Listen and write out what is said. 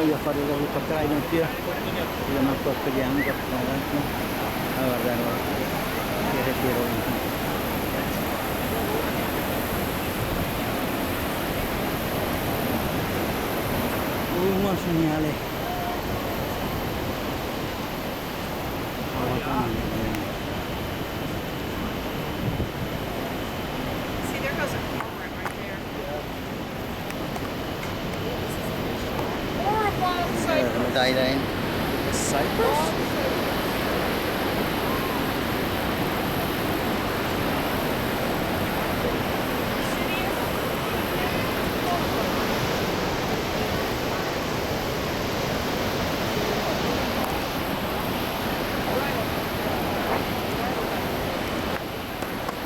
Ýokarda helikopter aýlanyp ýör. Ýöne görkezýäňmi görkezmeýäňmi habardar bol. Gerek ýeri bolansoň. Umuman şunuň ýaly. See, there goes a cormorant right there. Or a wild cypress. Aýlaýyn.